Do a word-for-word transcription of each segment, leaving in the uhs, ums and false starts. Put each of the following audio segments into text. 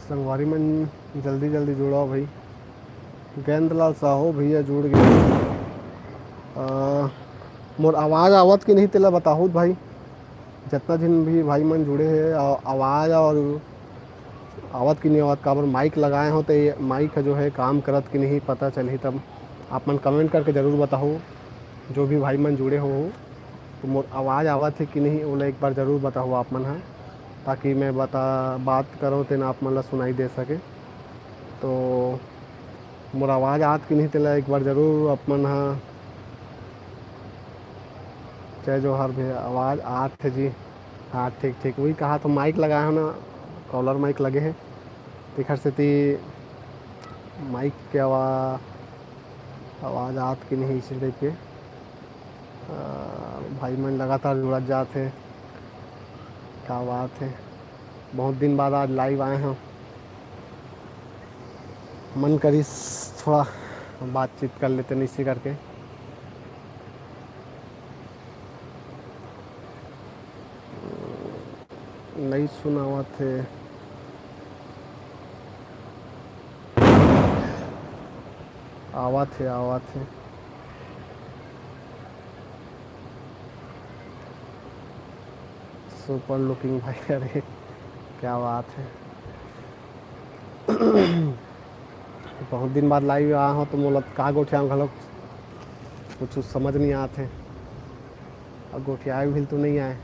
संगवारी मन, जल्दी जल्दी जुड़व भाई। गेंदलाल साहू भैया जुड़ गे। अ, मोर आवाज आवत कि नहीं, तेला बताहू भाई। जतना झिन भी भाई मन जुड़े हे, आ-, आवाज और आवत कि नहीं आवत, काबर माइक लगाए हो, तो ये माइक ह जो है काम करत कि नहीं, पता चलही तब। आप मन कमेंट करके जरूर बताहू, जो भी भाई मन जुड़े हो, तो मोर आवाज आवत हे कि नहीं, ओला एक बार जरूर बताहू आप मन ह, ताकि मैं बता, बात करूँ, तेन आप मन ला सुनाई दे सके। तो मोर आवाज आत कि नहीं, तेला एक बार जरूर आप मन ह। जय जोहार भैया, आवाज आत हे जी। हाँ, ठीक, ठीक, वही कहा तो, माइक लगाए हो ना, कॉलर माइक लगे हे, तेखर सेती माइक के आवा-, आवाज आत कि नहीं, इसी टाइप के। अ, भाई मन लगातार जुड़त जात हे, क्या बात हे। बहुत दिन बाद आज लाइव आए हैं, मन करिस थोड़ा बातचीत कर लेते हैं इसी करके। नहीं सुनावत हे, आवत हे, आवत हे। सुपर लुकिंग भाई, अरे क्या बात है। बहुत दिन बाद लाइव आया हूँ तो मोला का गोठियाऊँ घलोक कुछ समझ नहीं आत है। अब गोठियाए भी तो नहीं आए।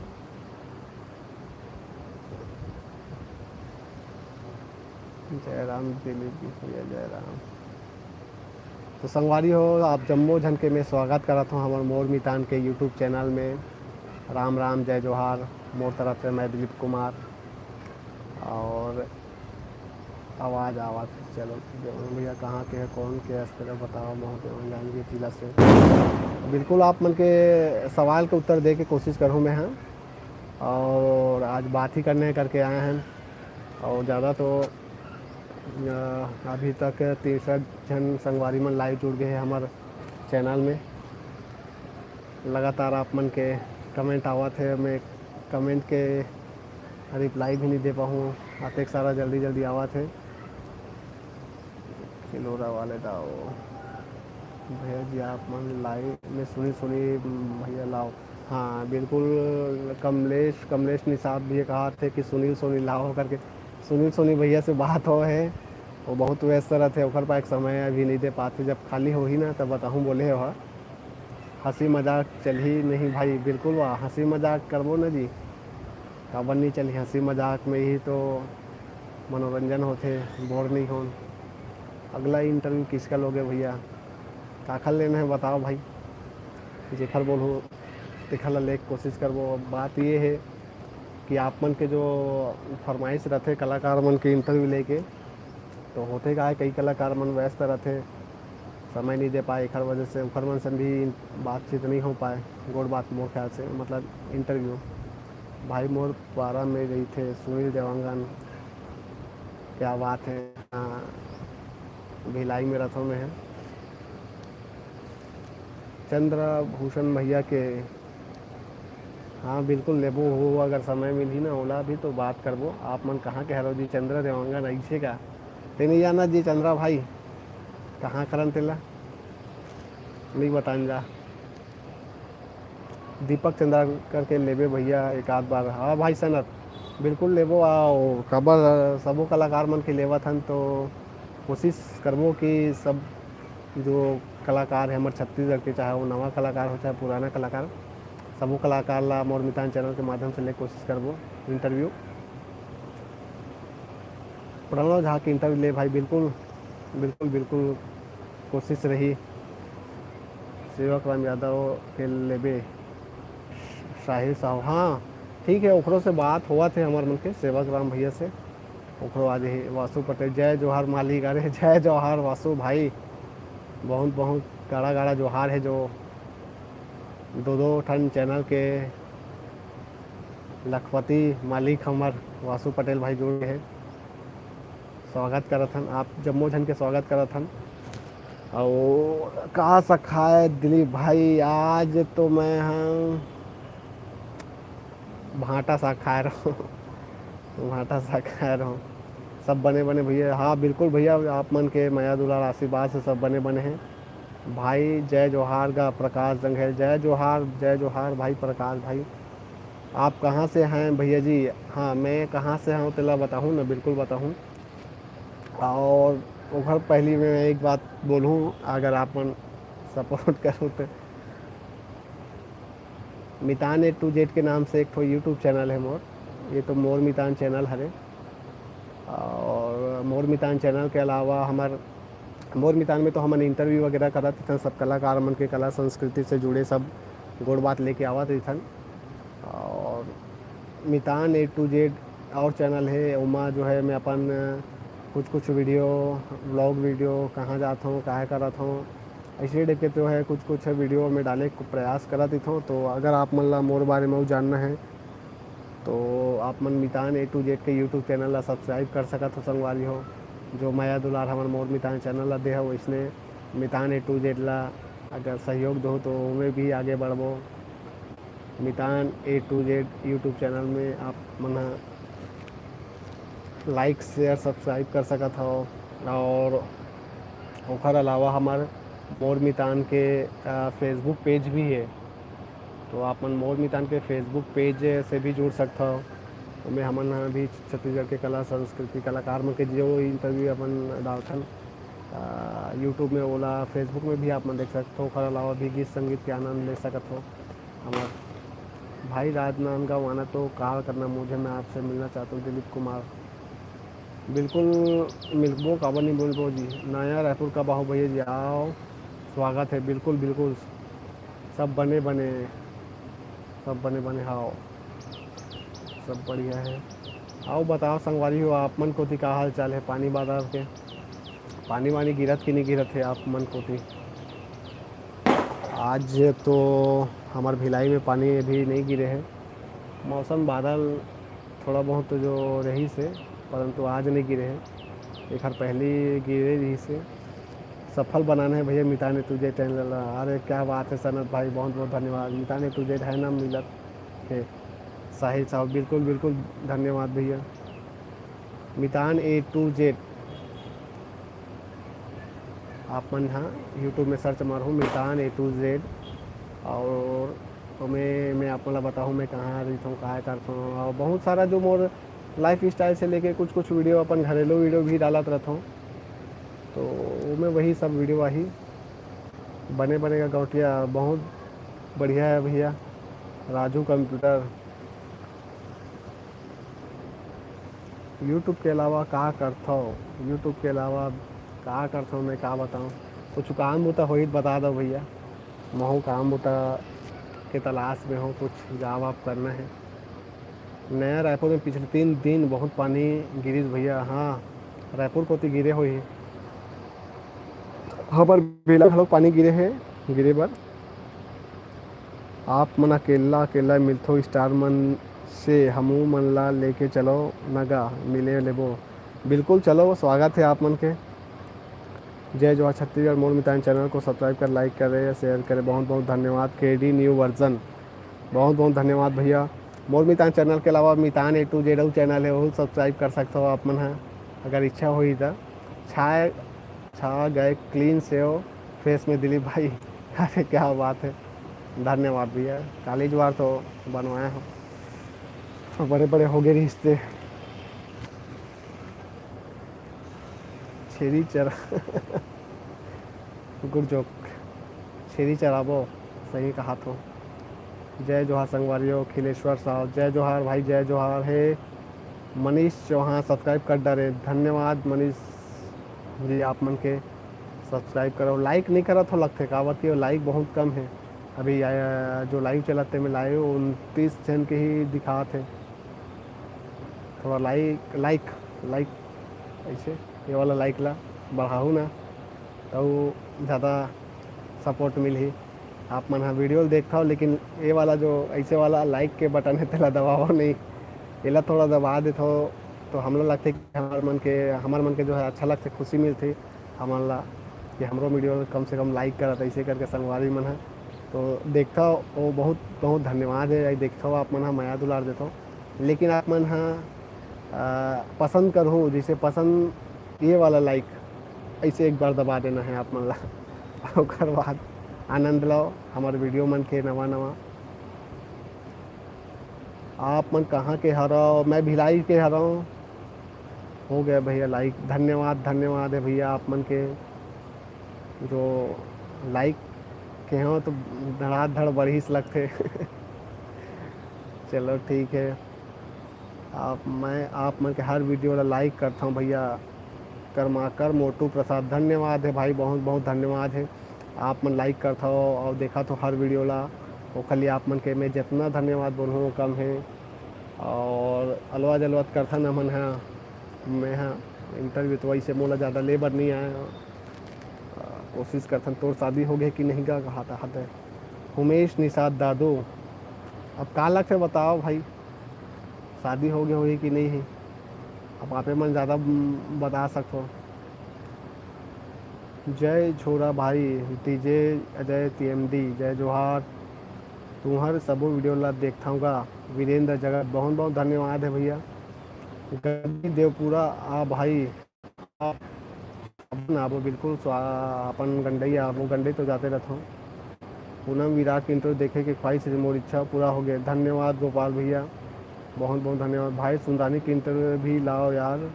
जय राम दिलीप जी, भैया जय राम। तो संगवारी हो, आप जम्मो झन के मैं स्वागत करत हूँ हमर मोर मितान के YouTube चैनल में। राम राम, जय जोहार, मोर तरफ से मैं दिलीप कुमार। और आवाज़, आवाज़, चलो, देवन भैया कहाँ के है, कौन के है, इस तरह बताओ, मोहन देवन जांजगीर जिला से। बिल्कुल, आप मन के सवाल के उत्तर दे के कोशिश करूँ मैं, हाँ। और आज बात ही करने करके आए हैं, और ज़्यादा तो, अ, अभी तक तीसरा झन संगवारी मन लाइव जुड़ गए हैं हमारे चैनल में। लगातार आप मन के कमेंट आवत है, मैं कमेंट के रिप्लाई भी नहीं दे पाहूँ, अतेक सारा जल्दी जल्दी आवत है। खिलोरा वाले दाओ, भैया जी आप मन लाइव में सुनी सुनी भैया लाओ। हाँ बिल्कुल, कमलेश, कमलेश निषाद भी कहा थे कि सुनील सोनी लाओ करके। सुनील सोनी भैया से बात हो है, वो बहुत व्यस्त रहते, ओकर पास समय अभी नहीं दे पाते, जब खाली होही ना तब बताहूँ बोले हो। हंसी मजाक चलही नहीं भाई, बिल्कुल वा हंसी मजाक करबो ना जी, काबर नहीं चलही? हंसी मजाक में ही तो मनोरंजन होथे, बोर नहीं होन। अगला इंटरव्यू किसका लोगे भैया? काखर लेना है बताओ भाई, जेखर बोलहू तेखर ला लेके कोशिश करबो। अब बात ये है कि आप मन के जो फरमाइश रहते कलाकार मन के इंटरव्यू लेके, तो होथे का है, कई कलाकार मन व्यस्त रहथे, समय नहीं दे पाए, एखर वजह से ओखर मन से भी बातचीत नहीं हो पाए। गोड़ बात मोर ख्याल से, मतलब इंटरव्यू। भाई मोर पारा में रहिथे सुनील देवांगन, क्या बात है। हाँ, भिलाई में रथों में है चंद्रभूषण भैया के। हाँ बिल्कुल लेबो हो, अगर समय मिलही ना ओला भी तो बात करबो। आप मन कहाँ के हरो जी चंद्रा देवांगन, ऐसे का? ते नहीं जाना जी चंद्रा भाई, कहाँ करन तेला नहीं बतान जा। दीपक चंद्रा करके लेबे भैया एक आध बार। हाँ भाई सनत, बिल्कुल लेबो। आओ काबर, सबो कलाकार मन के लेवत हन तो कोशिश करबो कि सब जो कलाकार है हमर छत्तीसगढ़ के, चाहे वो नवा कलाकार हो चाहे पुराना कलाकार, सबो कलाकार ला मोर मितान चैनल के माध्यम से ले कोशिश करबो इंटरव्यू। प्रणव झा के इंटरव्यू ले भाई, बिल्कुल बिल्कुल बिल्कुल कोशिश रही। सेवक राम यादव के लेबे साहिल साहू, हाँ ठीक है, ओकरो से बात होवत है हमर मन के सेवक राम भैया से। ओकरो आज ही वासु पटेल, जय जोहार मालिक। अरे जय जोहार वासु भाई, बहुत बहुत गाड़ा गाड़ा जोहार है जो दो दो ठन चैनल के लखपति मालिक हमर वासु पटेल भाई जुड़ गए हैं। स्वागत करत हन, आप जम्मो झन के स्वागत करत हन। अउ का साग खाए दिलीप भाई? आज तो मैं ह भांटा साग खाए रहूँ। भांटा साग खाए रहूँ। सब बने बने भैया। हाँ, बिल्कुल भैया, आप मन के मया दुलार आशीर्वाद से सब बने बने हैं। भाई जय जोहार गा प्रकाश जंघेल, जय जोहार, जय जोहार भाई प्रकाश भाई। आप कहाँ से हैं भैया जी? हाँ, मैं कहाँ से हूँ तेला बताहूँ ना, बिल्कुल बताहूँ। और ओकर पहली मैं एक बात बोलूँ, अगर आप मन सपोर्ट करो तो मितान A to Z के नाम से एक ठो YouTube चैनल है मोर, ये तो मोर मितान चैनल हरे। और मोर मितान चैनल के अलावा हमर मोर मितान में तो हमन इंटरव्यू वगैरह करत रहिथन, सब कलाकार मन के कला संस्कृति से जुड़े सब गोठ बात लेके आवत रहिथन। और मितान A to Z और चैनल है, ओमा जो है मैं अपन कुछ कुछ वीडियो, व्लॉग वीडियो, कहाँ जात हूँ, काहे करत हूँ, ऐसे टाइप के जो है कुछ कुछ वीडियो में डाले के प्रयास करत रहिथों। तो अगर आप मन ला मोर बारे में अउ जानना है तो आप मन मितान A to Z के YouTube चैनल ला सब्सक्राइब कर सकत हो संगवारी हो। जो मया दुलार हमर मोर मितान चैनल ला दे हो, वैसने मितान A to Z ला अगर सहयोग दो तो ओमे भी आगे बढ़बो। मितान A to Z YouTube channel में आप मन ह लाइक, शेयर, सब्सक्राइब कर सकत हो। और ओखर अलावा हमर मोर मितान के, अ, Facebook पेज भी है, तो आप मन मोर मितान के Facebook पेज से भी जुड़ सकत हो। ओमे हमन ह भी छत्तीसगढ़ के कला संस्कृति कलाकार मन के जो इंटरव्यू अपन डालथन, अ, YouTube में, ओला Facebook में भी आप मन देख सकत हो। ओखर अलावा भी गीत संगीत के आनंद ले सकत हो। हमर भाई राजनांदगांव आना तो कॉल करना मुझे, मैं आपसे मिलना चाहता हूँ, दिलीप कुमार। बिल्कुल मिलबो, काबर नहीं बोलबो जी। नया रायपुर कब आहो भैया जी, आओ, स्वागत है। बिल्कुल बिल्कुल, सब बने बने, सब बने बने। हाँ, सब बढ़िया है। आओ बताओ संगवारी हो, आप मन कोती का हाल चाल है, पानी बादर के, पानी वानी गिरत कि नहीं गिरत है आप मन कोती? आज तो हमर भिलाई में पानी अभी नहीं गिरे है। मौसम बादल थोड़ा बहुत जो रहिस हे, परंतु आज नहीं गिरे हे। एखर पहली गिरे रहिस हे। सफल बनाना है भैया मितान A to Z चैनल ला। अरे क्या बात है सनत भाई, बहुत बहुत धन्यवाद। मितान A to Z है ना मिलत हे साहिल साहब, बिल्कुल बिल्कुल धन्यवाद भैया। मितान A to Z आप मन ह YouTube में सर्च मारहू मितान A to Z, और ओमे मैं आप मन ला बताहूँ मैं कहाँ रहिथों, काय करथों, और बहुत सारा जो मोर लाइफ स्टाइल से लेके कुछ कुछ वीडियो, अपन घरेलू वीडियो भी डालत रहथों, तो ओमे वही सब वीडियो आही। बने बने का गौटिया बहुत बढ़िया है भैया। राजू कंप्यूटर, YouTube के अलावा का करथव? YouTube के अलावा का करथव, मैं का बताऊँ? कुछ काम बुता होही त बता दव भैया, महू काम बुता के तलाश में हूँ, कुछ जॉब आप करना है। नया रायपुर में पिछले तीन दिन बहुत पानी गिरिस भैया। हाँ, रायपुर कोती गिरे होही, हमर बेला घलो पानी गिरे हे, गिरे बर। आप मन अकेल्ला अकेल्ला मिलथो स्टार मन से, हमू मन ला लेके चलो न गा, मिले लेबो। बिल्कुल चलो, स्वागत है आप मन के। जय जोहार छत्तीसगढ़। मोर मितान चैनल को सब्सक्राइब कर, लाइक करे, शेयर करे। बहुत बहुत धन्यवाद। के डी न्यू वर्जन, बहुत बहुत धन्यवाद भैया। मोर मितान चैनल के अलावा मितान A to Z अउ चैनल है, वहू सब्सक्राइब कर सकथो आप मन ह, अगर इच्छा होही त। छा छा गए क्लीन सेव फेस में दिलीप भाई। अरे क्या बात है, धन्यवाद भैया। कॉलेज बार तो बनवाया हो, तो बड़े बड़े हो गए रिश्ते। छेरी चरा गुड जोक, छेरी चराबो, सही कहा तो। जय जोहार संगवारी हो, खिलेश्वर साहब, जय जोहार भाई, जय जोहार। हे मनीष चौहान सब्सक्राइब कर डारे, धन्यवाद मनीष जी, आप मन के सब्सक्राइब करो। लाइक नहीं करत हो लगथे, काबर कि लाइक बहुत कम है अभी। आ, जो लाइव चलत हे, मैं लाइव उनतीस जन के ही दिखात हे। थोड़ा लाइक, लाइक, लाइक ऐसे ये वाला लाइक ला बढ़ाहू ना, तो ज़्यादा सपोर्ट मिलही। आप मन ह वीडियो ल देखथव, लेकिन ये वाला जो ऐसे वाला लाइक के बटन है, तेला दबावो नहीं, एला थोड़ा दबा देथव, तो हमला लगथे कि हमर मन के, हमर मन के जो है अच्छा लगथे, खुशी मिलथे हमन ला, कि हमरो वीडियो ल कम से कम लाइक करत, ऐसे करके संगवारी मन ह। तो देखथव, वो बहुत बहुत धन्यवाद है, देखथव आप मन ह मया दुलार देथव, लेकिन आप मन ह पसंद करहू, जैसे पसंद ये वाला लाइक, ऐसे एक बार दबा देना है आप मन ला। ओकर बाद आनंद लो हमर वीडियो मन के नवा नवा। आप मन कहाँ के हरव? मैं भिलाई के हरव। हो गया भैया लाइक, धन्यवाद, धन्यवाद है भैया आप मन के जो लाइक के हो तो धड़ाधड़ बढ़िस लगथे। चलो ठीक है, आप मैं आप मन के हर वीडियो ला लाइक करता हूँ भैया। कर्माकर मोटू प्रसाद, धन्यवाद है भाई, बहुत बहुत धन्यवाद है। आप मन लाइक करता हो और देखा तो हर वीडियो ला, ओखर लिए आप मन के मैं जितना धन्यवाद बोलूँ वो कम है। और अलवा जलवा करथन हमन हा, मैं हा इंटरव्यू तो वैसे मोला ज़्यादा ले बर नहीं आया। कोशिश करथन। तोर शादी हो गए कि नहीं गा कहा था हद है। उमेश निषाद दादू, अब का लगथे बताओ भाई, शादी हो गए होही कि नहीं है? अब आपे मन ज़्यादा बता सकते हो। जय छोरा भाई, डीजे अजय टीएमडी, जय जोहार। तुम्हारे सबो वीडियो ला देखता हूँ गा। वीरेंद्र जगत, बहुत बहुत धन्यवाद है भैया। गद्दी देवपुरा आ भाई, आप ना वो बिल्कुल स्वा-, अपन गंडई आ वो गंडई तो जाते रहता हूँ। पूनम विराट के इंटरव्यू देखे के ख्वाहिश है, मोर इच्छा पूरा हो गया। धन्यवाद गोपाल भैया, बहुत बहुत धन्यवाद भाई। सुंदानी के इंटरव्यू भी लाओ यार,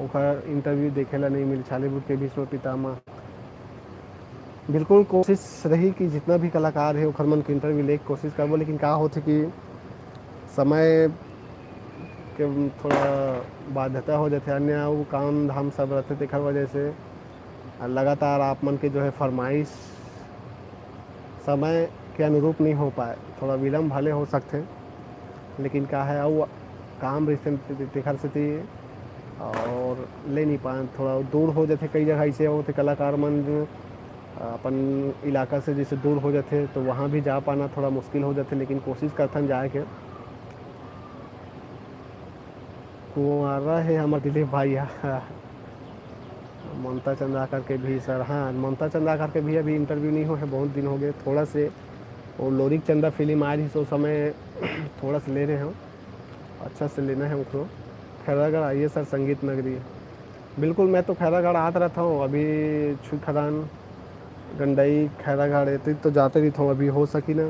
ओकर इंटरव्यू देखे ला नहीं मिल छालीवुड के भीष्म पितामह। बिल्कुल कोशिश रही कि जितना भी कलाकार है ओखर मन के इंटरव्यू लेके कोशिश करबो, लेकिन का होथे कि समय के थोड़ा बाध्यता हो जाथे, अन्य वो काम धाम सब रहथे, तेखर वजह से लगातार आप मन के जो है फरमाइश समय के अनुरूप नहीं हो पाए, थोड़ा विलम्ब भले हो सकथे, लेकिन का है, अउ काम रिश्ते तेखर सेती और ले नहीं पाए, थोड़ा दूर हो जाथे। कई जगह ऐसे होथे कलाकार मन जो अपन इलाका से जैसे दूर हो जाथे, तो वहाँ भी जा पाना थोड़ा मुश्किल हो जाथे, लेकिन कोशिश करथन जाए के। कुंवारा है हमर दिलीप भाई ह। ममता चंद्राकर के भी सर, हाँ, ममता चंद्राकर के भी अभी इंटरव्यू नहीं हो है, बहुत दिन हो गए। थोड़ा से वो लोरिक चंदा फिल्म आ रही, सो समय थोड़ा से ले रहे हो, अच्छा से लेना है उनको। खैरागढ़ आइए सर, संगीत नगरी। बिल्कुल, मैं तो खैरागढ़ आत रहता हूँ, अभी छुई खदान, गंडई, खैरागढ़, ये तो जाते रहता हूँ, अभी हो सकी ना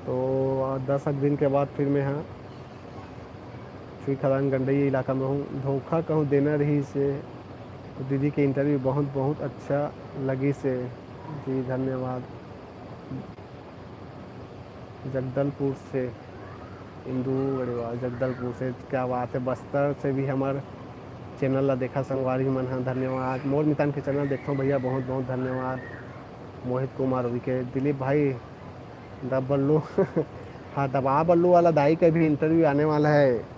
तो दस एक दिन के बाद फिर मैं हाँ छुई खदान गंडई इलाका में हूँ। धोखा कहूँ देना रही से, तो दीदी के इंटरव्यू बहुत बहुत अच्छा लगी से। जी धन्यवाद। जगदलपुर से इंदू, अरे वाह, जगदलपुर से, क्या बात है। बस्तर से भी हमार चैनल ला देखा संगवारी मन हा, धन्यवाद। मोर मितान के चैनल देखो भैया, बहुत बहुत धन्यवाद। मोहित कुमार उइके, दिलीप भाई, दबा बल्लू हाँ, दबा बल्लू वाला दाई का भी इंटरव्यू आने वाला है।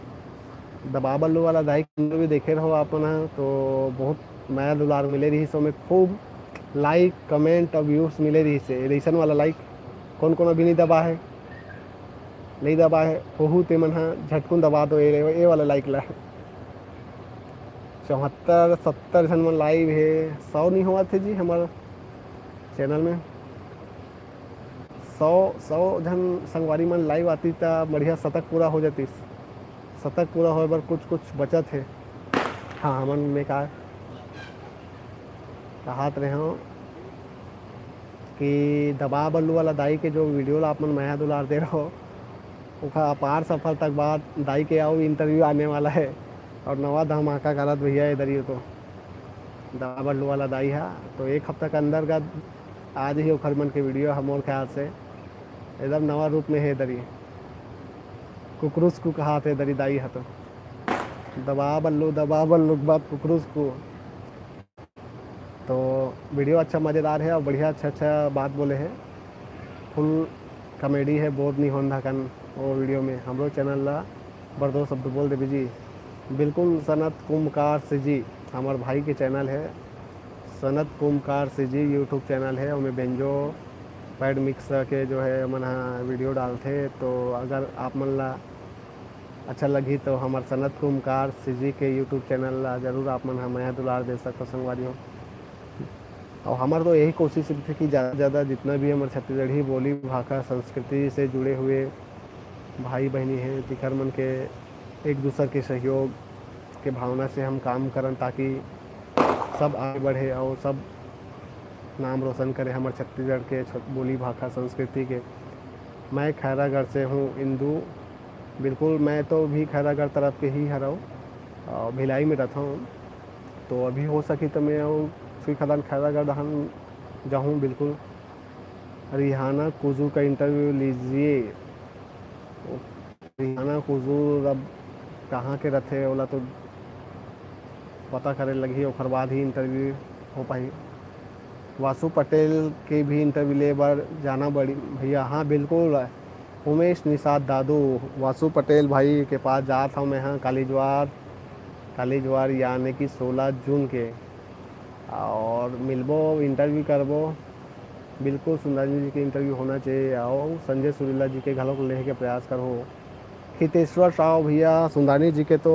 दबा बल्लू वाला दाई का इंटरव्यू देखे रहो आप ना, तो बहुत मया दुलार मिले रही, सो में खूब लाइक, कमेंट और व्यूज मिले रही से। ऐसन वाला लाइक कौन कौन अभी नहीं दबा है, नहीं दबा है, होहू ते मन हा झटकुन दबा दो ये, ये वाला लाइक ला। चौहत्तर सत्तर झन मन लाइव है, सौ नहीं हुआ थे जी हमारे चैनल में। सौ सौ झन संगवारी मन लाइव आती त बढ़िया शतक पूरा हो जाती। शतक पूरा होए बर कुछ कुछ बचत है। हाँ, हमन में का कहात रहे हो कि दबा बल्लू वाला दाई के जो वीडियो ला आप मन मया दुलार दे रहो, ओखर अपार सफलता के बाद दाई के अउ इंटरव्यू आने वाला है और नवा धमाका करत भैया इधर ही तो दबा बल्लू वाला दाई हा। तो एक हफ्ता के अंदर का आज ही ओखर मन के वीडियो है, मोर ख्याल से एकदम नवा रूप में है इधर ही। कुकरुस को कहा थे इधर ही दाई हा तो दबा बल्लू, दबा बल्लू के बाद कुकरुस को। तो वीडियो अच्छा मज़ेदार है और बढ़िया अच्छा अच्छा बात बोले है। फुल कॉमेडी है, बोर नहीं होन धकन वो वीडियो में। हमरो चैनल ला बरदो शब्द बोल देवी जी। बिल्कुल सनत कुंभकार से जी, हमार भाई के चैनल है सनत कुंभकार से जी, यूट्यूब चैनल है, ओमे बेंजो पैड मिक्स के जो है मन हा वीडियो डालथे। तो अगर आप मन ला अच्छा लगही तो हमार सनत कुंभकार से जी के यूट्यूब चैनल ला जरूर आप मन हा मया दुलार दे सकथो संगवारी हो। और हमार तो यही कोशिश रहिथे कि ज़्यादा से ज़्यादा जितना भी हमार छत्तीसगढ़ी बोली, भाखा, संस्कृति से जुड़े हुए भाई बहनी हैं, तिखर मन के एक दूसर के सहयोग के भावना से हम काम करन, ताकि सब आगे बढ़े और सब नाम रोशन करे हमर छत्तीसगढ़ के छ-, बोली, भाखा, संस्कृति के। मैं खैरागढ़ से हूँ, इंदू। बिल्कुल, मैं तो भी खैरागढ़ तरफ के ही हरव, अ, भिलाई में रहता हूँ। तो अभी हो सकी तो मैं वो सुई खदान खैरागढ़ दहन जाहूँ, बिल्कुल। रिहाना कुजूर का इंटरव्यू लीजिए। रिहाना कुजूर अब कहाँ के रथे, ओला तो पता करे लगही, ओकर बाद ही इंटरव्यू हो पाही। वासु पटेल के भी इंटरव्यू ले बर जाना बड़ी भैया। हाँ, बिल्कुल। उमेश निषाद दादू, वासु पटेल भाई के पास जात हूँ मैं, हाँ, कालीजवार, कालीजवार यानी कि सोलह जून के, और मिलबो, इंटरव्यू करबो। बिल्कुल, सुंदरानी जी के इंटरव्यू होना चाहिए, और संजय सुरीला जी के घलोक लेहे के प्रयास करहो। हितेश्वर साव भैया, सुंदरानी जी के तो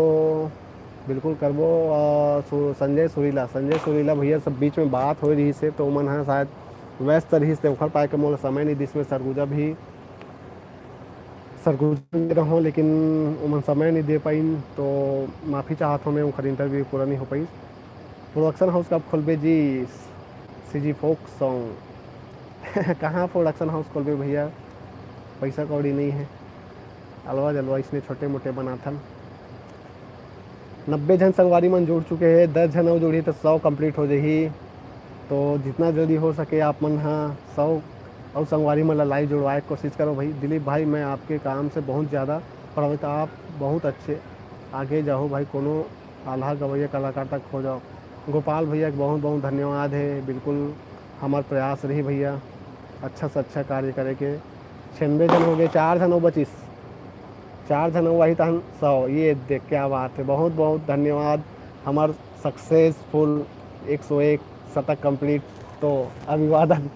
बिल्कुल करबो। और सु-, संजय सुरीला, संजय सुरीला भैया सब बीच में बात हो रही से, तो ओमन ह शायद व्यस्त रहिस, ते ओखर पाए के मोला समय नहीं दिस में सरगुजा भी, सरगुजा भी रहूँ, लेकिन ओमन समय नहीं दे पाइन, तो माफ़ी चाहत हूँ मैं, ओखर इंटरव्यू पूरा नहीं हो पाइस। प्रोडक्शन हाउस कब खोलबे जी? CG folk song. कहाँ प्रोडक्शन हाउस खोलबे भैया, पैसा कौड़ी नहीं है। अलवा जलवा इसने छोटे मोटे बनाथन। नब्बे झन संगवारी मन जुड़ चुके हैं, दस झन अउ जुड़ही तो सौ कंप्लीट हो जाही। तो जितना जल्दी हो सके आप मन ह सौ अउ संगवारी मन ला लाइव जुड़वाए के कोशिश करो भाई। दिलीप भाई, मैं आपके काम से बहुत ज़्यादा प्रभावित, आप बहुत अच्छे, आगे जाओ भाई, कोनो आल्हा गवैया कलाकार तक हो जाओ। गोपाल भैया के बहुत बहुत धन्यवाद है, बिल्कुल हमार प्रयास रही भैया अच्छा से अच्छा कार्य करे के। छियानबे झन हो गए, चार झन अउ बचिस, चार झन अउ आही तहन सौ। ये देख, क्या बात है, बहुत बहुत धन्यवाद। हमार सक्सेसफुल एक सौ एक शतक कंप्लीट। तो अभिवादन,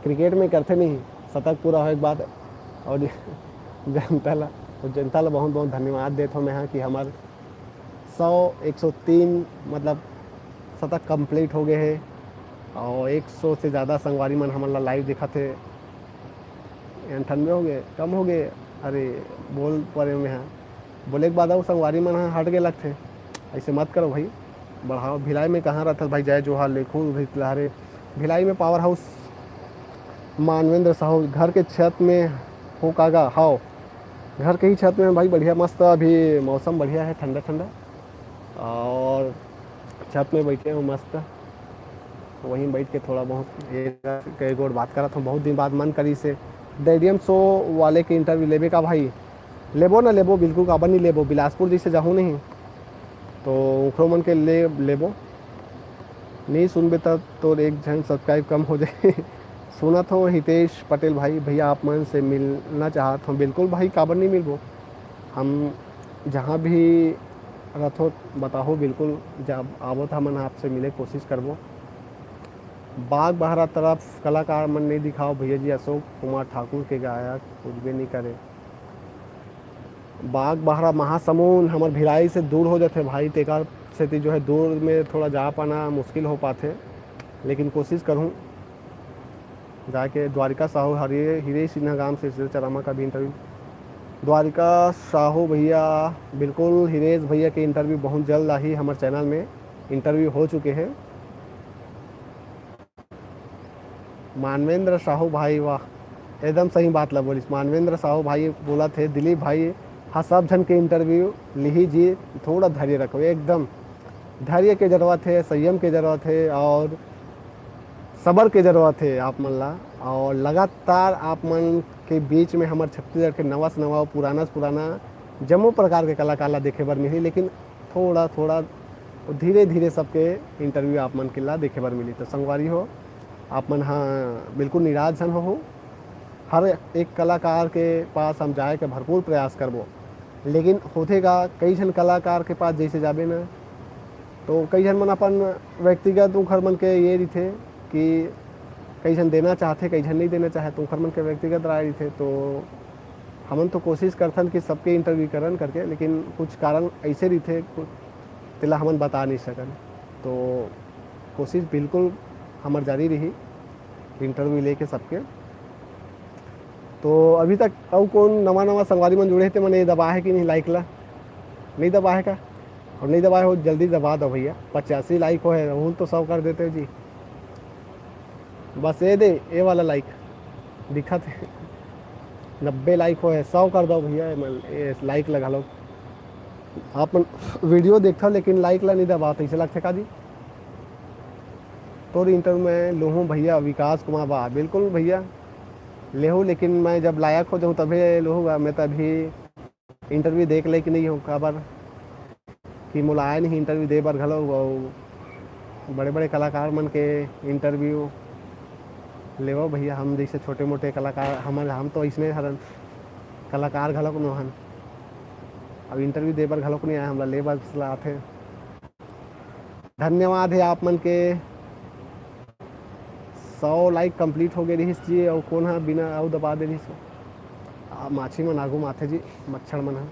क्रिकेट में करते नहीं, शतक पूरा होए के बाद। और जनता ला, जनता ला बहुत बहुत धन्यवाद देत हूँ मैं, हाँ, कि हमार सौ, एक सौ तीन, मतलब, शतक कंप्लीट हो गए है और एक सौ से ज़्यादा संगवारी मन हमन ला लाइव दिखत हे। अंठानबे हो गए, कम हो गए। अरे, बोल परे में, हाँ, बोले के बाद अउ संगवारी मन ह हट के लगथे। ऐसे मत करो भाई, बढ़ाओ। भिलाई में कहाँ रहत भाई? जय जोहार, लेखू भितलहरे। भिलाई में पावर हाउस मानवेंद्र साहू, घर के छत में हो कागा? हाव, घर के ही छत में भाई, बढ़िया मस्त, अभी मौसम बढ़िया है, ठंडा ठंडा, और छत में बैठे हो मस्त, वहीं बैठ के थोड़ा बहुत एक, एक गोट बात करत हूँ। बहुत दिन बाद मन करी से डेडियम शो वाले के इंटरव्यू लेबे का भाई? लेबो ना लेबो, बिल्कुल, काबर नहीं लेबो, बिलासपुर जैसे जाहूँ नहीं तो ओखरो मन के ले लेबो। नहीं सुनबे त तोर एक झन सब्सक्राइब कम हो जाए। सुनत हो हितेश पटेल भाई, भैया आप मन से मिलना चाहत हो। बिल्कुल भाई, काबर नहीं मिलबो, हम जहाँ भी रथो बताहो, बिल्कुल जब आवत हमन आपसे मिले कोशिश करबो। बाग बहरा तरफ कलाकार मन नहीं दिखाओ भैया जी, अशोक कुमार ठाकुर के गायक कुछ भी नहीं करे। बाग बहरा महासमुंद हमर भिलाई से दूर हो जाथे भाई, तेकर सेती जो है दूर में थोड़ा जा पाना मुश्किल हो पाथे, लेकिन कोशिश करहूँ जाके। द्वारिका साहू हरे हिरेश सिन्हा गांव से चरामा का भी इंटरव्यू। द्वारिका साहू भैया, बिल्कुल हिरेश भैया के इंटरव्यू बहुत जल्द आही हमर चैनल में, इंटरव्यू हो चुके हैं। मानवेंद्र साहू भाई, वाह, एकदम सही बात ला बोलिस। मानवेंद्र साहू भाई बोलत हे, दिलीप भाई ह सब झन के इंटरव्यू लिही जी, थोड़ा धैर्य रखो, एकदम धैर्य के जरूरत है, संयम के जरूरत है और सबर के जरूरत है आप मन ला। और लगातार आप मन के बीच में हमर छत्तीसगढ़ के नवा से नवा, पुराना से पुराना जम्मो प्रकार के कलाकार ला देखे बर मिलही, लेकिन थोड़ा थोड़ा धीरे धीरे सबके इंटरव्यू आप मन के ला देखे बर मिली। तो संगवारी हो, आप मन ह बिल्कुल निराश झन हो। हर एक कलाकार के पास हम जाए के भरपूर प्रयास करबो, लेकिन होथे का, कई झन कलाकार के पास जैसे जाबे ना, तो कई झन मन अपन व्यक्तिगत उखर मन के ये रहिथे कि कई झन देना चाहथे, कई झन नहीं देना चाहे, तो उखर मन के व्यक्तिगत राय रहिथे। तो हमन तो कोशिश करथन कि सबके इंटरव्यू करन करके, लेकिन कुछ कारण ऐसे रहिथे, कु-, तेला हमन बता नहीं सकन। तो कोशिश बिल्कुल हमर जारी रही इंटरव्यू लेके सबके। तो अभी तक अउ कौन नवा नवा संगवारी मन जुड़े हे, ते मन ये दबा है कि नहीं लाइक ला? नहीं दबाए का? और नहीं दबाए हो, जल्दी दबा दो भैया। पचासी लाइक हो है, हूँ तो सौ कर देते हो जी। बस ये दे, ये वाला लाइक दिखा थे। नब्बे लाइक हो है, सौ कर दो भैया, ये लाइक लगा लो। आप मन वीडियो देखथव लेकिन लाइक ला नहीं दबावत, ऐसे लगथे का जी? तोर इंटरव्यू मैं लूहूँ भैया, विकास कुमार बा। बिल्कुल भैया, लेहूँ, लेकिन मैं जब लायक हो जाऊँ तभे लूहूँ। मैं तो अभी इंटरव्यू देख ले कि नहीं हो, काबर कि मोला आए नहीं इंटरव्यू दे बर घलो। अउ बड़े बड़े कलाकार मन के इंटरव्यू लेवो भैया। हम जैसे छोटे मोटे कलाकार, हमर, हम तो इसने हरन, कलाकार घलो कोनो हन। अब इंटरव्यू दे बर घलो नहीं आए, हमला ले बर ला आथे। धन्यवाद है आप मन के। सौ लाइक कंप्लीट हो गए रहिस जी। अउ कौन हा बिना अउ दबा दे रहिस हो? आ, माछी मन आगू माथे जी, मच्छर मन हा।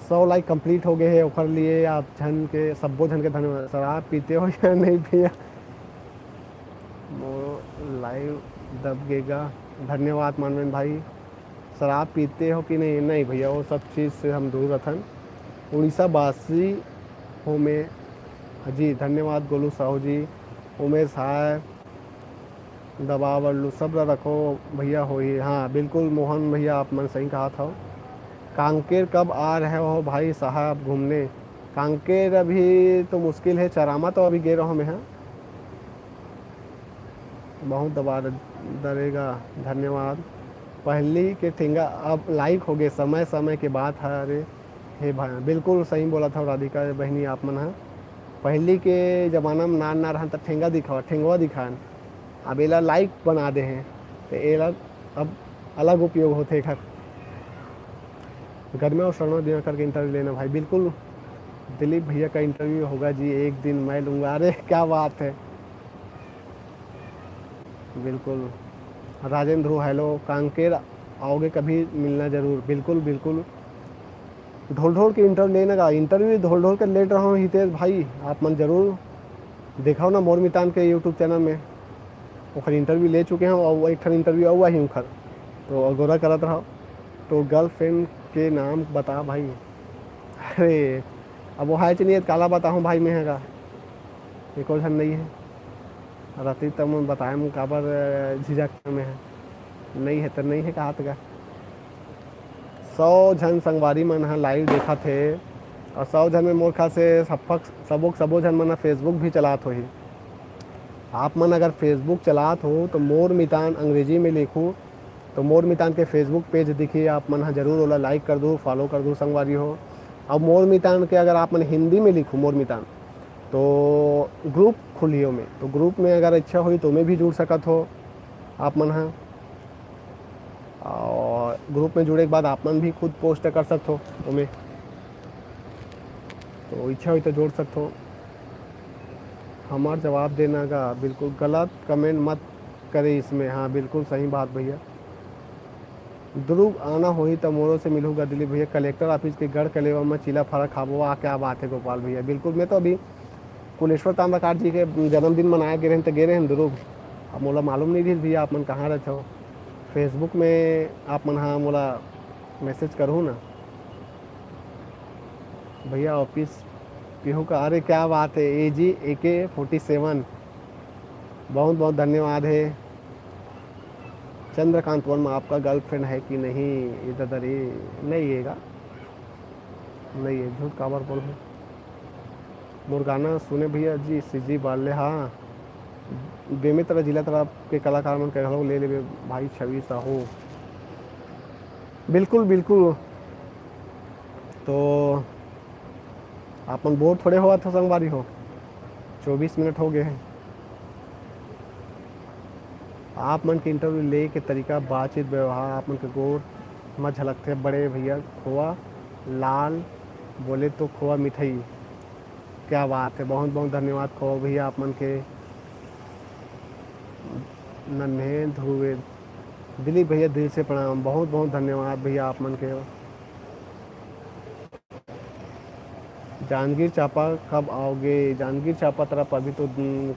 सौ लाइक कंप्लीट हो गए है, ओकर लिए आप झन के, सब्बो झन के धन्यवाद। शराब पीते हो या नहीं भैया? मोर लाइव दब गेगा। धन्यवाद मानवेंद्र भाई। शराब पीते हो कि नहीं? नहीं भैया, वो सब चीज़ से हम दूर रथन। उड़ीसा वासी हो मैं। जी धन्यवाद गोलू साहू जी। उमेश हाय, दबा बल्लू सब ला रखो भैया, होही। हाँ बिल्कुल मोहन भैया, आप मन सही कहा था। कांकेर कब आ रहे हो भाई साहब घूमने? कांकेर अभी तो मुश्किल है, चरामा तो अभी गे रहो मैं, हाँ। बहुत दबा दरेगा, धन्यवाद। पहली के ठेंगा अब लाइक हो गए, समय समय के बात है। अरे हे भाई, बिल्कुल सही बोला था राधिका बहनी आप मन हा। पहली के जमाना में नार नार हन त ठेंगा दिखावा, ठेंगवा दिखान, अब एला लाइक बना दे हैं, तो एला अब अलग उपयोग होते एकर। गर्मा और शर्मा दिवाकर के इंटरव्यू लेना भाई, बिल्कुल। दिलीप भैया का इंटरव्यू होगा जी, एक दिन मैं लूँगा। अरे क्या बात है, बिल्कुल। राजेंद्र ध्रुव, हेलो। कांकेर आओगे कभी, मिलना जरूर। बिल्कुल बिल्कुल। ढोल ढोल के इंटरव्यू लेने का, इंटरव्यू ढोल ढोल के लेट रहा हूँ हितेश भाई, आप मन जरूर दिखाओ ना मोर मितान के यूट्यूब चैनल में। ओखर इंटरव्यू ले चुके हैं और एक ठन इंटरव्यू अउ आही उखर, तो अगोरा करत रहो। तो गर्लफ्रेंड के नाम बता भाई। अरे अब वो है नहीं, काला बताऊँ भाई, मैं का एको झन नहीं है। रति त मैं बताए में काबर झिझक में है, नहीं है तो नहीं है, कहा तक सौ झन संगवारी मन ह लाइव देखत हे, और सौ झन में मोर ख्याल से सबक-, सबो, सबो झन मन ह Facebook भी चलात होही। आप मन अगर Facebook चलात हो, तो मोर मितान अंग्रेजी में लिखू, तो मोर मितान के Facebook पेज दिखी, आप मन ह जरूर ओला लाइक कर दू, फॉलो कर दू संगवारी हो। अब मोर मितान के अगर आप मन हिंदी में लिखू मोर मितान, तो ग्रुप खुली ओमे, तो ग्रुप में अगर इच्छा होही तो ओमे भी जुड़ सकत हो आप मन ह। और ग्रुप में जुड़े के बाद आप मन भी खुद पोस्ट कर सकत हो ओमे, तो इच्छा होही तो जोड़ सकत हो। हमार जवाब देना का बिल्कुल गलत कमेंट मत करे इसमें। हाँ, बिल्कुल सही बात भैया। ध्रुव आना होही त मोरो से मिलहू गा दिलीप भैया, कलेक्टर ऑफिस के गढ़ कलेवा में चीला फरा खाबो। आ, क्या बात है गोपाल भैया, बिल्कुल। मैं तो अभी कुलेश्वर ताम्रकार जी के जन्मदिन मनाए गे रहेन त गे रहेन ध्रुव। अब मोला मालूम नहीं रहिस भैया आप मन कहाँ रहत हो। Facebook में आप मन हा मोला मैसेज करहू ना भैया, ऑफिस पीहू का। अरे क्या बात है, ए जी ए के फोर्टी सेवन, बहुत बहुत धन्यवाद है। चंद्रकांत वर्मा, आपका गर्लफ्रेंड है कि नहीं? इधर ही नहीं है गा, नहीं है, झूठ काबर बोलहूँ। मोर गाना सुने भैया जी, सीजी बाले, हाँ। बेमेतरा जिला तरफ के कलाकार मन के घलो ले लेबे भाई छवि साहू। बिल्कुल, बिल्कुल। तो आप मन बोर थोड़े होवत हो संगवारी हो, चौबीस मिनट हो गए हैं। आप मन के इंटरव्यू ले के तरीका, बातचीत, व्यवहार, आप मन के गोठ म झलकथे बड़े भैया। खोवा लाल बोले तो खोवा मिठाई। क्या बात है, बहुत बहुत धन्यवाद खोवा भैया आप मन के। नन्हे ध्रुवे दिलीप भैया, दिल से प्रणाम, बहुत बहुत धन्यवाद भैया आप मन के। जांजगीर चांपा कब आओगे? जांजगीर चांपा तरफ अभी तो, हम्म,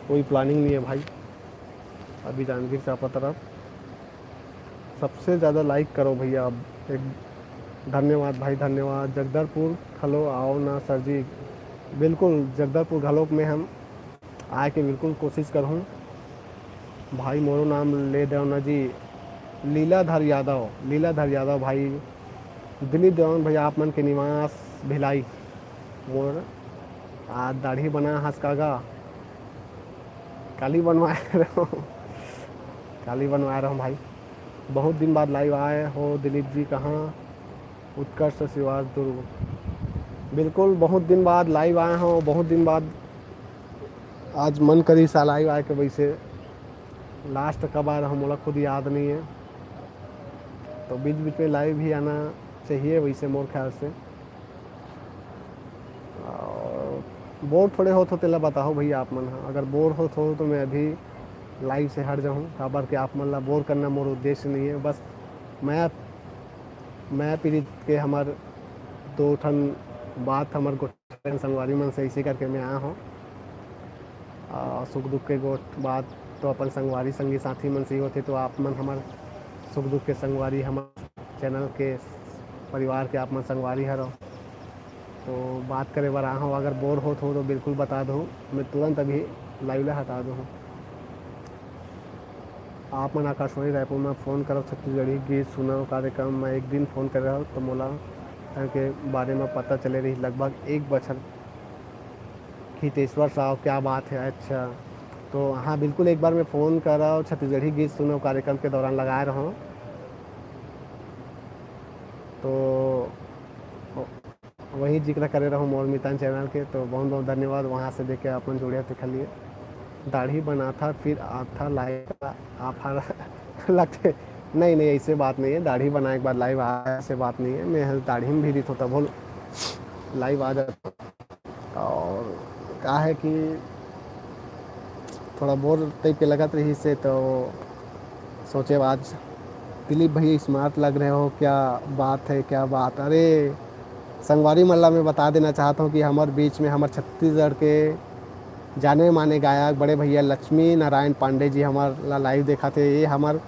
कोई प्लानिंग नहीं है भाई, अभी जांजगीर चांपा तरफ। सबसे ज़्यादा लाइक करो भैया, अब एक धन्यवाद भाई, धन्यवाद। जगदलपुर घलो आओ ना सर जी। बिल्कुल, जगदलपुर घलोक में हम आए के बिल्कुल कोशिश करहूँ। भाई मोरो नाम ले देव ना जी, लीलाधर यादव, लीलाधर यादव भाई, दिलीप देवांगन भैया, आप मन के निवास भिलाई। मोर आज दाढ़ी बना हस का गा? काली बनवाए रहूँ, काली बनवाए रहूँ भाई। बहुत दिन बाद लाइव आए हो दिलीप जी, कहाँ? उत्कर्ष श्रीवास दुर्ग। बिल्कुल, बहुत दिन बाद लाइव आए हो, बहुत दिन बाद आज मन करिस लाइव आए के। वैसे लास्ट कब आए रहूँ, मोला खुद याद नहीं है, तो बीच बीच में लाइव भी आना चाहिए वैसे मोर ख्याल से। और बोर थोड़े होत हो तेला बताओ भैया आप मन ह। अगर बोर होत हो तो मैं अभी लाइव से हट जाऊँ, काबर के आप मन ला बोर करना मोर उद्देश्य नहीं है। बस मैं, मैं पीड़ित के हमर दो ठन बात हमर गोठन संगवारी मन से इसी करके मैं आया हूँ। आ, सुख दुख के गोठ बात तो अपन संगवारी संगी साथी मन से ही होथे, तो आप मन हमर सुख दुख के संगवारी, हमर चैनल के परिवार के आप मन संगवारी हरो। तो बात करे बर आए हो, अगर बोर होत हो तो बिल्कुल बता दो, मैं तुरंत अभी लाइव ला हटा दूँ। आप मन आकाशवाणी रायपुर में फोन करव छत्तीसगढ़ी गीत सुनव कार्यक्रम में एक दिन फोन करे रहो तो मोला के बारे में पता चले रही लगभग एक बछर। हितेश्वर साव, क्या बात है। अच्छा, तो हाँ, बिल्कुल, एक बार मैं फोन करव छत्तीसगढ़ी गीत सुनव कार्यक्रम के दौरान लगाए रहूँ, तो वही जिक्र करे रहूँ मोर मितान चैनल के। तो बहुत बहुत धन्यवाद वहाँ से देख के अपन जुड़े थे। खाली दाढ़ी बनाथा फिर आथा लाइव आफर लगथे। नहीं नहीं, ऐसे बात नहीं है, दाढ़ी बनाए के बाद लाइव आए, ऐसे बात नहीं है। मैं दाढ़ी में भी रहिथों तब लाइव आ जाता। और का है कि थोड़ा बोर टाइप के लगत रही से, तो सोचे आज दिलीप भैया स्मार्ट लग रहे हो, क्या बात है, क्या बात। अरे संगवारी मन ला मैं बता देना चाहता हूँ कि हमर बीच में हमर छत्तीसगढ़ के जाने माने गायक बड़े भैया लक्ष्मी नारायण पांडे जी हमर ला लाइव देखा थे। ये हमर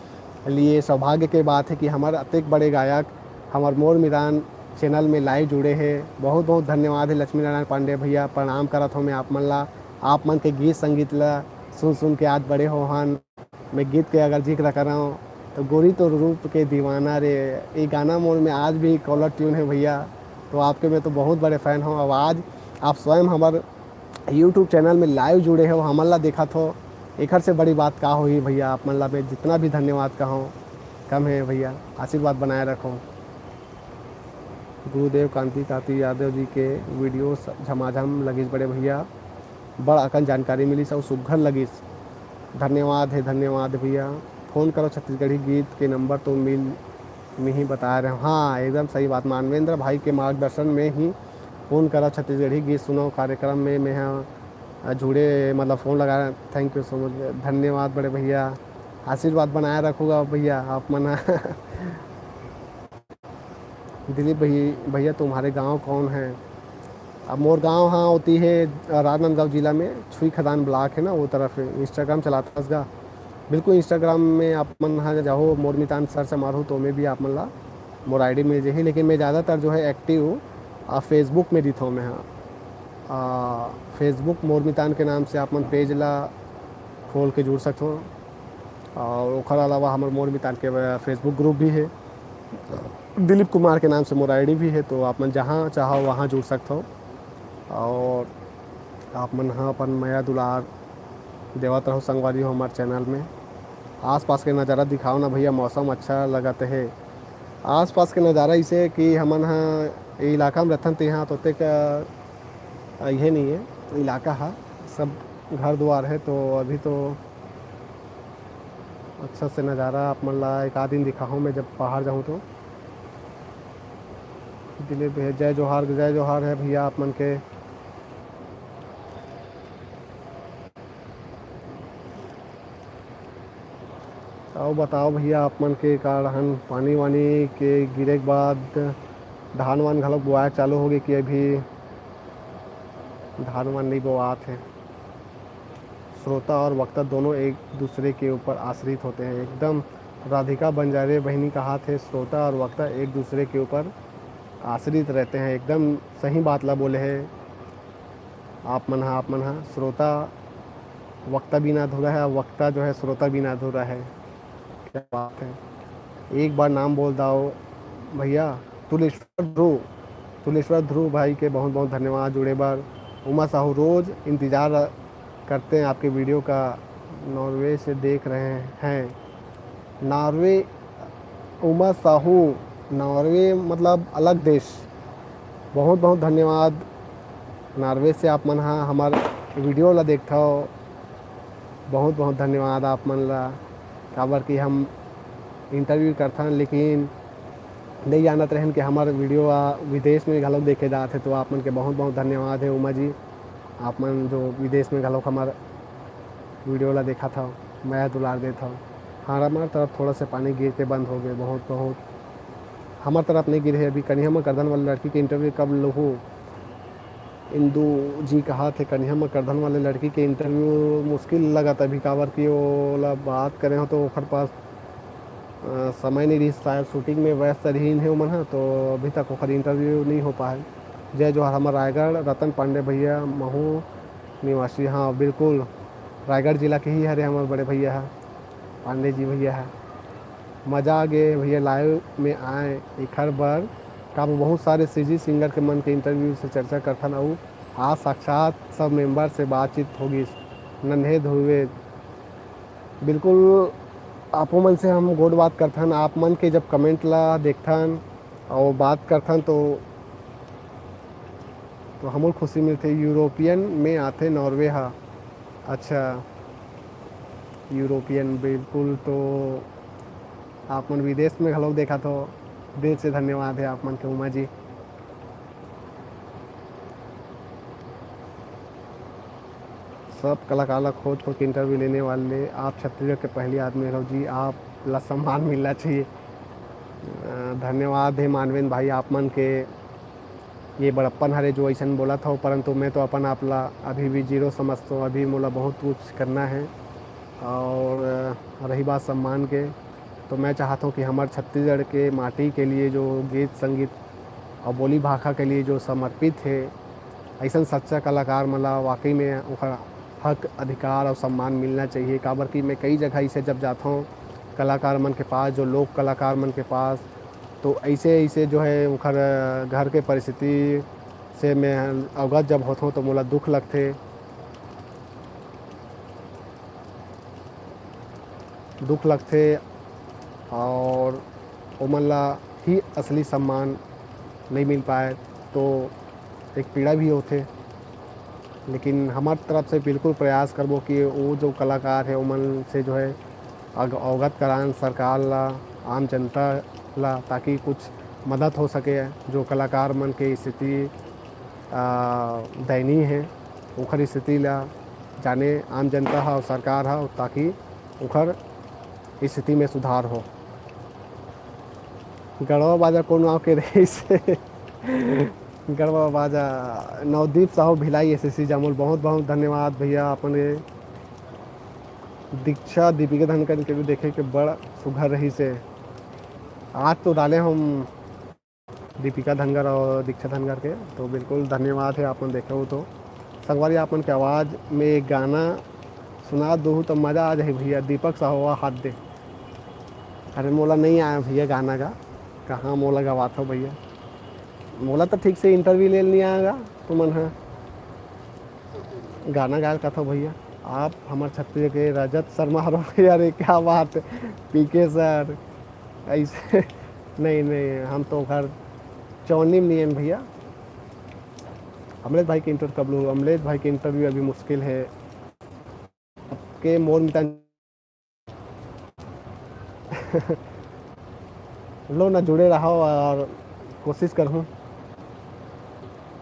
लिए सौभाग्य के बात है कि हमर अतेक बड़े गायक हमर मोर मिरान चैनल में लाइव जुड़े हैं। बहुत बहुत धन्यवाद है लक्ष्मी नारायण पांडे भैया, प्रणाम करत हो मैं आप मन ला। आप मन के गीत संगीत ला सुन सुन के आज बड़े हो हन। मैं गीत के अगर जिक्र करव तो गोरी तो रूप के दीवाना रे, ये गाना मोर में आज भी कॉलर ट्यून है भैया। तो आपके मैं तो बहुत बड़े फैन हूँ। अब आज आप स्वयं हमर यूट्यूब चैनल में लाइव जुड़े हो, हमन ला देखत हो, एकर से बड़ी बात का होही भैया। आप मन ला मैं जितना भी धन्यवाद कहूँ कम है भैया, आशीर्वाद बनाए रखो। गुरुदेव कांति कांति यादव जी के वीडियो स-, झमाझम लगिस बड़े भैया, बड़ अकन जानकारी मिलिस अउ सुग्घर लगिस। धन्यवाद है, धन्यवाद भैया। फोन करो छत्तीसगढ़ी गीत के नंबर तो मिल मिही बताए रहे। हाँ, एकदम सही बात। मानवेंद्र भाई के मार्गदर्शन में ही फोन करो छत्तीसगढ़ी गीत सुनो कार्यक्रम में मैं ह जुड़े, मतलब फोन लगा। Thank you so much, धन्यवाद बड़े भैया, आशीर्वाद बनाए रखूगा भैया आप मन। दिलीप भई-, भैया तुम्हारे गांव कौन है? अब मोर गांव हाँ होती है राजनांदगांव जिला में, छुई खदान ब्लॉक है ना, वो तरफ है। Instagram चलाता हस गा? बिल्कुल, Instagram में आप मन हाँ जाहो, मोर मितान सर्च मारहू तो मैं भी आप मन ला मोर आईडी मिल जाही। लेकिन मैं ज़्यादातर जो है एक्टिव आ, Facebook में रहिथों मैं हाँ। आ, Facebook मोर मितान के नाम से आप मन पेज ला खोल के जुड़ सकथो। और ओखर अलावा हमर मोर मितान के, अ, Facebook ग्रुप भी है। दिलीप कुमार के नाम से मोर आईडी भी है, तो आप मन जहाँ चाहो वहाँ जुड़ सकथो। और आप मन ह अपन मया दुलार देवत रहो संगवारी हो हमार चैनल में। आसपास के नज़ारा दिखाओ ना भैया, मौसम अच्छा लगत है। आसपास के नज़ारा इसे कि हमन ह ए इलाका में रहथन, तो यहाँ तो ओतेक, अ, इहे नहीं है, इलाका है, सब घर दुआर है, तो अभी तो अच्छा से नज़ारा आप मन ला एक आध दिन दिखाहूँ मैं जब बाहर जाहूँ तो। दिलीप भैया, जय जोहार, जय जोहार है भैया आप मन के। अउ बताओ भैया, आप मन के का रहन, पानी वानी के गिरे के बाद धान वान घलोक बोआए चालू होगे कि अभी धान वान नहीं बोआत है? श्रोता और वक्ता दोनों एक दूसरे के ऊपर आश्रित होते हैं। एकदम राधिका बंजारे बहिनी कहाथे, श्रोता और वक्ता एक दूसरे के ऊपर आश्रित रहते हैं। एकदम सही बात ला बोले हे आप मन हा, आप मन हा। श्रोता वक्ता बिना अधूरा है, वक्ता जो है श्रोता बिना अधूरा है। क्या बात है, एक बार नाम बोल दाओ भैया। तुलेश्वर ध्रुव, तुलेश्वर ध्रुव भाई के बहुत बहुत धन्यवाद जुड़े बर। उमा साहू, रोज इंतजार करते हैं आपके वीडियो का, नॉर्वे से देख रहे हैं। नॉर्वे, उमा साहू, नॉर्वे मतलब अलग देश। बहुत बहुत धन्यवाद नॉर्वे से आप मन हा हमर वीडियो ला देखथव। बहुत बहुत धन्यवाद आप मन ला, काबर कि हम इंटरव्यू करथन, लेकिन नहीं जानत रहन कि हमर वीडियो आ विदेश में घलोक देखे जात हे। तो आप मन के बहुत बहुत धन्यवाद है उमा जी, आप मन जो विदेश में घलोक हमर वीडियो ला देखत हव, मया दुलार देत हव। हाँ, हमर तरफ थोड़ा से पानी गिर के बंद हो गए, बहुत बहुत। हमर तरफ नहीं गिरे हे अभी। कनिहा म करधन वाली लड़की के इंटरव्यू कब लूहू? इंदू जी कहा थे, कनिहा म करधन वाले लड़की के इंटरव्यू मुश्किल लगत अभी, काबर कि ओला बात करे हो तो ओखर पास अ, समय नहीं रहिस, शायद शूटिंग में व्यस्त रहिन हे ओमन ह, तो अभी तक ओखर इंटरव्यू नहीं हो पाए। जय जोहार हमर रायगढ़, रतन पांडे भैया महू निवासी। हाँ, बिल्कुल, रायगढ़ जिला के ही हरे हमर बड़े भैया ह, पांडे जी भैया ह। मजा आ गे भैया, लाइव में आए एखर बर। का बहुत सारे सीजी सिंगर के मन के इंटरव्यू से चर्चा करथन, अउ आज साक्षात सब मेंबर से बातचीत होगिस। नन्हे धुर्वे, बिल्कुल, आपो मन से हम गोठ बात करथन। आप मन के जब कमेंट ला देखथन अउ बात करथन तो, तो हमर खुशी मिलथे। यूरोपियन में आथे नॉर्वे हा। अच्छा, यूरोपियन, बिल्कुल। तो आप मन विदेश में घलोक देखत हो, दिल से धन्यवाद है आप मन के, उमा जी। सब कलाकार ला खोज खोज के इंटरव्यू लेने वाले आप छत्तीसगढ़ के पहली आदमी हो जी, आप ला सम्मान मिलना चाहिए। अ, धन्यवाद हे मानवेंद्र भाई, आप मन के ये बड़प्पन हरे जो अइसन बोलत हव, परंतु मैं तो अपन आप ला अभी भी जीरो समझत हूँ। अभी मोला बहुत कुछ करना है। और, अ, रही बात सम्मान के, तो मैं चाहत हूँ कि हमर छत्तीसगढ़ के माटी के लिए जो गीत संगीत और बोली भाखा के लिए जो समर्पित हे, अइसन सच्चा कलाकार मन ला वाकई में ओकर हक, अधिकार और सम्मान मिलना चाहिए। काबर कि मैं कई जगह इसे जब जात हूँ कलाकार मन के पास, जो लोक कलाकार मन के पास, तो ऐसे, ऐसे जो है ओकर घर के परिस्थिति से मैं अवगत जब होत हूँ तो मोला दुख लगथे, दुख लगथे और ओमन ला ही असली सम्मान नहीं मिल पाए तो एक पीड़ा भी होथे। लेकिन हमार तरफ से बिल्कुल प्रयास करबो कि वो जो कलाकार है ओमन से जो है अग-, अवगत करान सरकार ला, आम जनता ला, ताकि कुछ मदद हो सके। जो कलाकार मन के स्थिति, आ, दयनीय है, ओखर स्थिति ला जाने आम जनता हा और सरकार हा, ताकि ओखर स्थिति में सुधार हो। गढ़वा बाजा कौन गाँव के रहिस? गढ़वा बाजा नवदीप साहू भिलाई एसएससी जामुल। बहुत बहुत धन्यवाद भैया, अपन ये दीक्षा दीपिका धनखड़ के भी देखे के बड़ सुघर रहिस हे। आज तो डाले हम दीपिका धनखड़ और दीक्षा धनखड़ के, तो बिल्कुल धन्यवाद है आप मन देखे हो तो। संगवारी, आप मन के आवाज़ में एक गाना सुना दूँ तो मज़ा आ जाए भैया। दीपक साहू, हाथ दे। अरे मोला नहीं आया भैया गाना गा, कहाँ मोला गवात हो भैया, मोला तो ठीक से इंटरव्यू ले नहीं आएगा तुमन हा। गाना गायल कथो भैया, आप हमर छत्तीसगढ़ के रजत शर्मा हरो। अरे क्या बात है, पीके सर, ऐसे नहीं, नहीं, हम तो घर चौनी में नहीं है भैया। अमलेश भाई के इंटरव्यू कब लूँ? अमलेश भाई के इंटरव्यू अभी मुश्किल है। आपके मोर मितान लो ना, जुड़े रहो और कोशिश करहूँ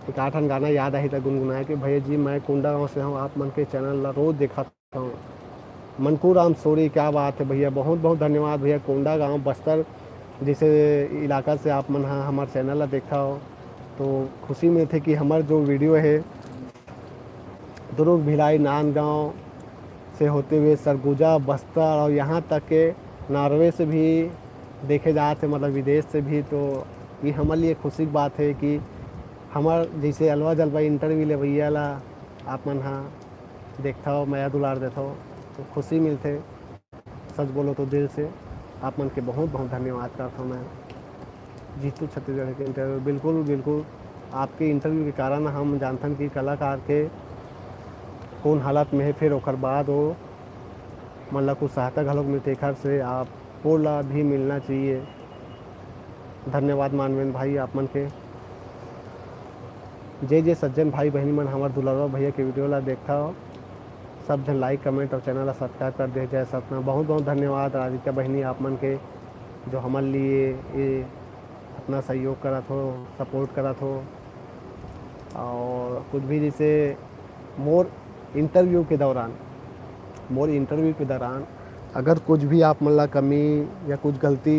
एक आठन गाना याद आही त गुनगुनाए के। भैया जी, मैं कोंडागांव से हूँ, आप मन के चैनल ला रोज देखत हूँ। मनकू राम सोरी, क्या बात है भैया, बहुत बहुत धन्यवाद भैया। कोंडागांव बस्तर जैसे इलाका से आप मन हा हमार चैनल ला देखा हो तो खुशी मिलथे कि हमार जो वीडियो है दुर्ग, भिलाई, नांदगांव से होते हुए सरगुजा, बस्तर और यहाँ तक के नॉर्वे से भी देखे जात हे, मतलब विदेश से भी। तो ये हमर लिए खुशी के बात है कि हमर जैसे अलवा जलवा इंटरव्यू लेवैया ला आप मन हा देखथव, मया दुलार देथव, तो खुशी मिलथे। सच बोलो तो दिल से आप मन के बहुत बहुत धन्यवाद करता हूँ मैं। जीतू छत्तीसगढ़ के इंटरव्यू, बिल्कुल बिल्कुल, आपके इंटरव्यू के कारण हम जानथन कि कलाकार के कौन हालत में है, फिर ओकर बाद वो मन ला कुछ सहायता घलोक मिलथे। एखर से आप पोला भी मिलना चाहिए। धन्यवाद मानवेंद्र भाई आप मन के। जे जे सज्जन भाई बहनी मन हमर दुलरवा भैया के वीडियो ला देखता हो, सब झन लाइक कमेंट और चैनल ला सब्सक्राइब कर दे। जय सतना। बहुत बहुत धन्यवाद आदित्य बहनी आप मन के, जो हमर लिए ये अपना सहयोग करत हो, सपोर्ट करत हो। और कुछ भी जैसे मोर इंटरव्यू के दौरान मोर इंटरव्यू के दौरान अगर कुछ भी आप मन ला कमी या कुछ गलती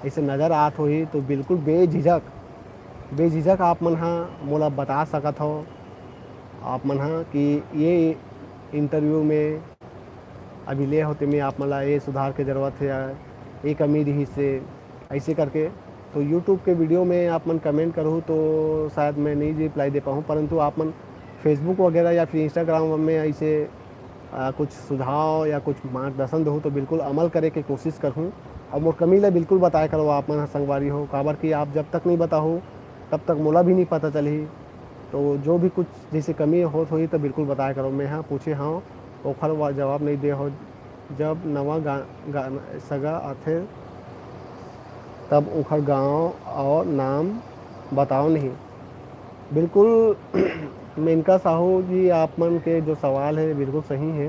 ऐसे नज़र आत होही तो बिल्कुल बेझिझक बेझिझक आप मन हा मोला बता सकत हो। आप मन हा कि ये इंटरव्यू में अभी ले होते में आप मन ला ये सुधार के ज़रूरत है या ये कमी रही से ऐसे करके। तो यूट्यूब के वीडियो में आप मन कमेंट करूँ तो शायद मैं नहीं रिप्लाई दे पाऊँ, परंतु आप मन फेसबुक वगैरह या फिर इंस्टाग्राम में ऐसे आ, कुछ सुझाव या कुछ मार्गदर्शन दहू तो बिल्कुल अमल करे के कोशिश करहूँ। और मोर कमी ला बिल्कुल बताए करो आप मन ह संगवारी हो, काबर कि आप जब तक नहीं बताहू तब तक मोला भी नहीं पता चलही। तो जो भी कुछ जैसे कमी होत होही तो बिल्कुल बताए करो। मैं हाँ पूछे हाँ ओखर वा-, जवाब नहीं दे हो। जब नवा गा, गा, सगा आथे तब ओखर गांव और नाम बताओ नहीं। बिल्कुल मेनका साहू जी, आप मन के जो सवाल है बिल्कुल सही है।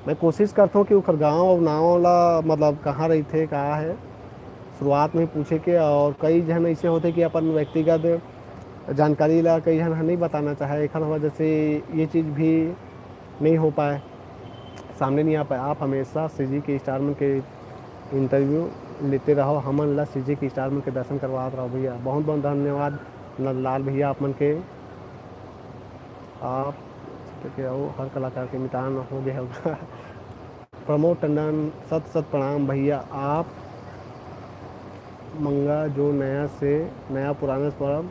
मैं कोशिश करता हूँ कि ओखर गांव और नाव ला मतलब कहाँ रहिथे का है शुरुआत में पूछे के। और कई झन ऐसे होते कि अपन व्यक्तिगत जानकारी ला कई झन ह नहीं बताना चाहे, एखर वजह से ये चीज़ भी नहीं हो पाए, सामने नहीं आ पाए। आप हमेशा सीजी के स्टार मन के इंटरव्यू लेते रहो, हमन ला सीजी के स्टार मन के दर्शन करवात रहो भैया। बहुत बहुत धन्यवाद नंदलाल भैया आप मन के। आप के आओ हर कलाकार के मितान हो गए होगा। प्रमोद टंडन, सत सत प्रणाम भैया। आप मंगा जो नया से नया पुराना से परब,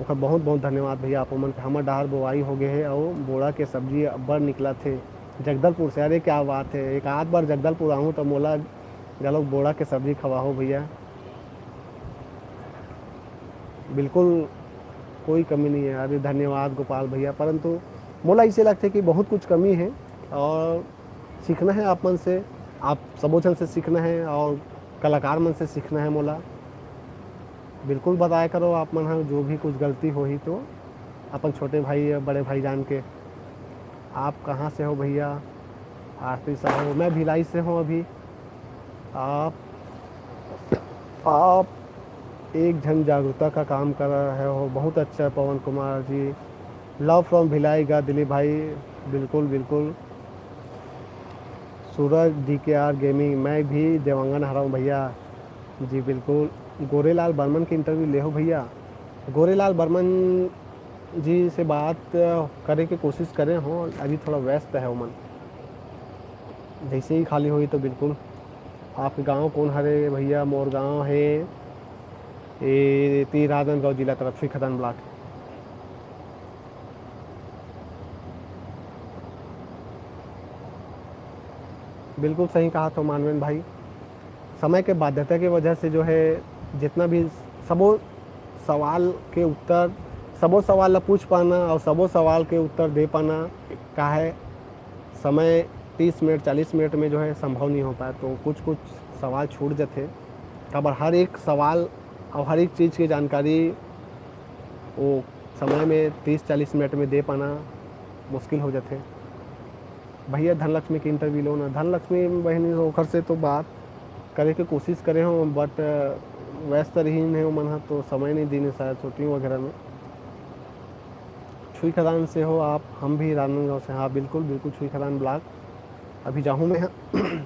ओकर बहुत बहुत धन्यवाद भैया। आप मन के हमर डहार बोआई हो गए है और बोड़ा के सब्जी अब्बड़ निकलत है जगदलपुर से। अरे क्या बात है, एक आध बार जगदलपुर आहूँ तो मोला घलोक बोड़ा के सब्जी खवाहो भैया। बिल्कुल कोई कमी नहीं है। अरे धन्यवाद गोपाल भैया, परंतु मोला ऐसे लगते कि बहुत कुछ कमी है और सीखना है आप मन से, आप सबो झन से सीखना है और कलाकार मन से सीखना है मोला। बिल्कुल बताया करो आप मन ह जो भी कुछ गलती होही तो अपन छोटे भाई या बड़े भाई जान के। आप कहाँ से हो भैया? आरती साहू, मैं भिलाई से हूँ अभी। आप आप एक झन जागरूकता का काम कर रहे हो, बहुत अच्छा पवन कुमार जी। लव फ्रॉम भिलाई गा दिलीप भाई। बिल्कुल बिल्कुल। सूरज डी के आर गेमिंग, मैं भी देवांगन हरा हूँ भैया। जी बिल्कुल। गोरेलाल बर्मन के इंटरव्यू ले हो भैया। गोरेलाल बर्मन जी से बात करे के कोशिश करे हो, अभी थोड़ा व्यस्त है ओमन। जैसे ही खाली होई तो बिल्कुल। आपके गांव कौन हरे भैया? मोर गांव है ए ती राजनांदगांव जिला तरफ, सुईखदान ब्लॉक। बिल्कुल सही कहा तो मानवेंद्र भाई, समय के बाध्यता के वजह से जो है जितना भी सबो सवाल के उत्तर, सबो सवाल ला पूछ पाना और सबो सवाल के उत्तर दे पाना का है, समय तीस मिनट चालीस मिनट में जो है संभव नहीं हो पाए, तो कुछ कुछ सवाल छूट जाते। काबर हर एक सवाल और हर एक चीज़ की जानकारी वो समय में तीस चालीस मिनट में दे पाना मुश्किल हो जाते। भैया धनलक्ष्मी के इंटरव्यू लो ना। धनलक्ष्मी बहनी ओखर से तो बात करे के कोशिश करे हो, बट व्यस्त रही है ओमन ह, तो समय नहीं दीन है शायद शूटिंग वगैरह में। छुई खदान से हो आप? हम भी राजनांदगांव से। हाँ बिल्कुल बिल्कुल, छुई खदान ब्लॉक। अभी जाहूँ मैं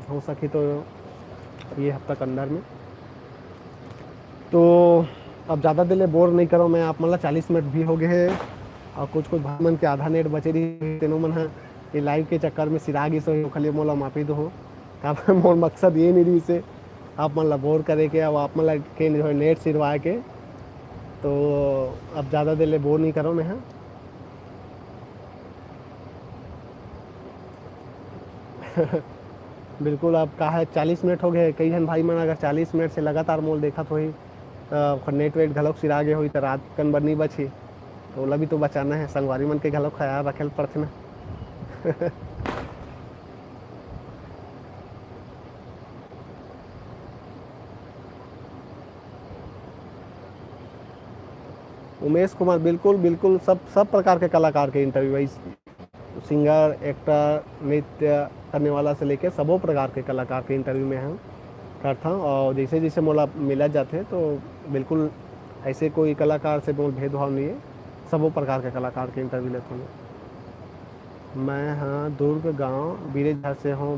हो सके तो ये हफ्ता के अंदर में। तो अब ज़्यादा देर ले बोर नहीं करो मैं आप मन ला। चालीस मिनट भी हो गए है और कुछ कुछ भाई मन के आधा नेट बचे रही, तेनो मन ह ये लाइव के चक्कर में सिरा गिस हो, खाली मोला माफी दो हो। काबर मोर मकसद ये नहीं रही से आप मन ला बोर करे के, अब आप मन ला के जो है नेट सिरवाए के, तो अब ज़्यादा देर ले बोर नहीं करो मैं, हाँ। बिल्कुल, अब का है, चालीस मिनट हो गए। कई झन भाई मन अगर चालीस मिनट से लगातार मोल देखत होही, त ओखर नेट वेट घलोक सिरा गे होही, त रात कन बर नहीं बची। तो ओला भी तो बचाना है, संगवारी मन के घलोक ख्याल रखे ल पड़थे ना। उमेश कुमार, बिल्कुल, बिल्कुल, सब, सब प्रकार के कलाकार के इंटरव्यू है। सिंगर, एक्टर, नृत्य करने वाला से लेके सबो प्रकार के कलाकार के इंटरव्यू में हम करता हूँ, और जैसे जैसे मोला मिला जाते हैं, तो बिल्कुल ऐसे कोई कलाकार से मोर भेदभाव नहीं है, सबो प्रकार के कलाकार के इंटरव्यू लेता हूँ। मैं हाँ दुर्ग गांव बीरेझर से हूँ।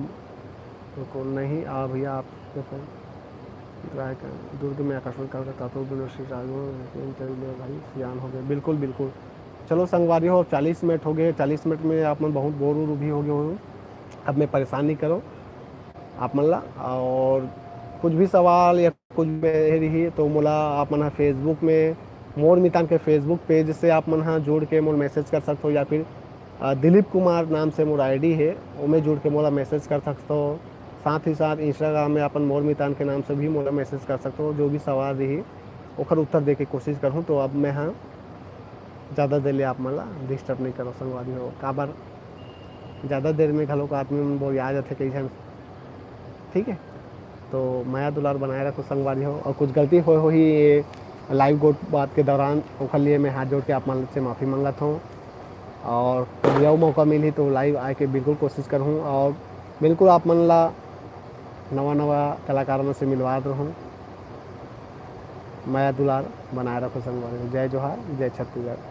रुको, नहीं आ भैया, आपके फोन ट्राई कर। दुर्ग में आकाशवाणी कलकत्ता तो बिनो श्री राजू के इंटरव्यू ले भाई, सियान हो गए। बिल्कुल, बिल्कुल। चलो संगवारी हो, चालीस मिनट हो गए। चालीस मिनट में आप मन बहुत बोर उर भी हो गए हो। अब मैं परेशान नहीं करो आप मन ला, और कुछ भी सवाल या कुछ भी रही तो मोला आप मन ह Facebook में, मोर मितान के Facebook पेज से आप मन ह जुड़ के मोर मैसेज कर सकते हो, या फिर अ, दिलीप कुमार नाम से मोर आईडी है, ओमे जुड़ के मोला मैसेज कर सकते हो। साथ ही साथ Instagram में अपन मोर मितान के नाम से भी मोला मैसेज कर सकते हो। जो भी सवाल रही ओखर उत्तर दे के कोशिश करहूँ। तो अब मैं हाँ ज़्यादा देर ले आप मन ला डिस्टर्ब नहीं करो संगवारी हो, काबर ज़्यादा देर में घलोक आदमी मन बोरिया जाथे कई झन। ठीक है, तो मया दुलार बनाए रखो संगवारी हो, और कुछ गलती होए होही ये लाइव गोठ बात के दौरान, ओखर लिए मैं हाथ जोड़ के आप मन से माफ़ी मांगत हूँ। और कभी अउ मौका मिलही तो लाइव आए के बिल्कुल कोशिश करहूँ, और बिल्कुल आप मन ला नवा नवा कलाकार मन से मिलवात रहूँ। मया दुलार बनाए रखो संगवारी हो। जय जोहार, जय छत्तीसगढ़।